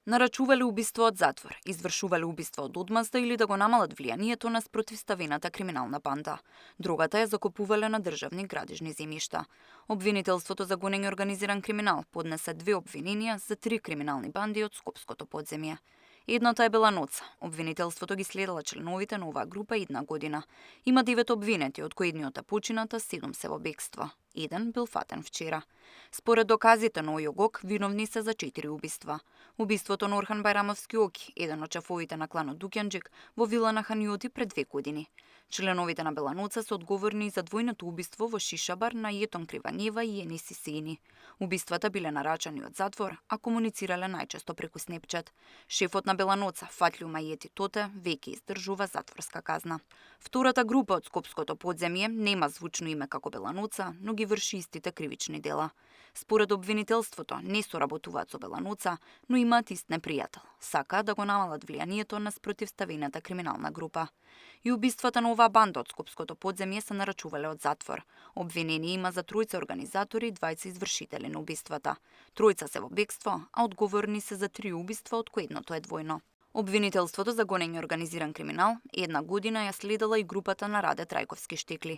Нарачувале убиство од затвор, извршувале убиство од одмазда или да го намалат влијанието на спротивставената криминална банда. Другата ја закупувале на државни градижни земјишта. Обвинителството за гонење организиран криминал поднесе 2 обвиненија за 3 криминални банди од Скопското подземје. Едната е Беланоца. Обвинителството ги следела членовите на оваа група една година. Има 9 обвинети, од кои едниот е почината, 7 се во бегство. Еден бил фатен вчера. Според доказите на ОЈОГОК, виновни се за 4 убиства. Убиството на Орхан Байрамовски Оки, еден од шефовите на кланот Дукјанџик, во вила на Ханиоти пред 2 години. Членовите на Беланоца се одговорни за двојното убиство во Шишабар на Јетон Кривањева и Ениси Сини. Убиствата биле нарачани од затвор, а комуницирале најчесто преку Снепчат. Шефот на Беланоца, Фатлју Мајети Тоте, веќе издржува затворска казна. Втората група од Скопското подземје нема звучно име како Беланоца, но ги врши истите кривични дела. Според обвинителството, не соработуваат со Беланоца, но имаат ист непријател. Сака да го намалат влијанието на спротивставената криминална група. И убиствата на оваа банда од Скопското подземје се нарачувале од затвор. Обвинени има за 3 организатори и 20 извршители на убиствата. 3 се во бегство, а одговорни се за 3 убиства, од кои едното е двојно. Обвинителството за гонење организиран криминал една година ја следела и групата на Раде Трајковски Штекли.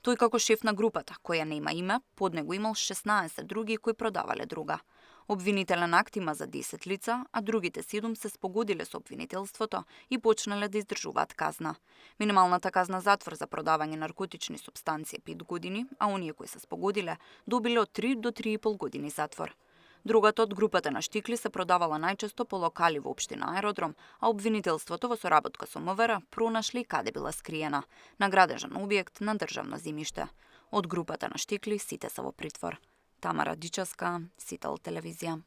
Тој како шеф на групата, која нема име, под него имал 16 други кои продавале друга. Обвинителен акт има за 10 лица, а другите 7 се спогодиле со обвинителството и почнале да издржуваат казна. Минималната казна затвор за продавање наркотични супстанции е 5 години, а оние кои се спогодиле добиле од 3 до 3,5 години затвор. Другата од групата на Штикли се продавала најчесто по локали во општина Аеродром, а обвинителството во соработка со МВР пронашли каде била скриена, на градежен објект на државно земјиште. Од групата на Штикли сите се во притвор. Тамара Дичевска, Сител телевизија.